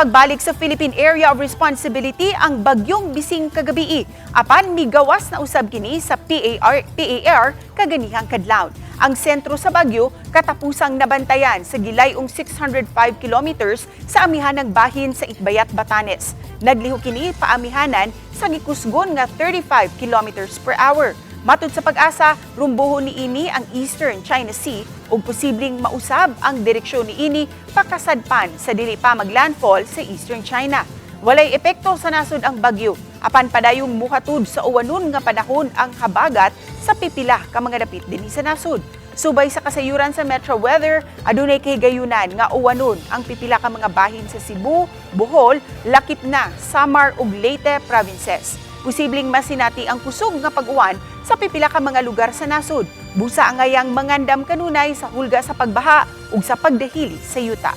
Pagbalik sa Philippine Area of Responsibility ang bagyong Bising kagabii. Apan migawas na usab kini sa PAR kaganihang kadlawon. Ang sentro sa bagyo katapusang nabantayan sa gilayong 605 kilometers sa amihanang bahin sa Itbayat, Batanes. Naglihok kini paamihanan sa gikusgon nga 35 kilometers per hour. Matud sa PAGASA, rumbuhon niini ang Eastern China Sea ug posibleng mausab ang direksyon niini pakasadpan sa dili pa maglandfall sa Eastern China. Walay epekto sa nasod ang bagyo, apan padayong muhatod sa uwanon nga panahon ang habagat sa pipila ka mga dapit dinhi sa nasod. Subay sa kasayuran sa Metro Weather, adunay kahigayunan nga uwanon ang pipila ka mga bahin sa Cebu, Bohol, lakip na Samar ug Leyte provinces. Posibleng masinati ang kusog nga pag-uwan sa pipila ka mga lugar sa nasod. Busa angayang mangandam kanunay sa hulga sa pagbaha ug sa pagdahili sa yuta.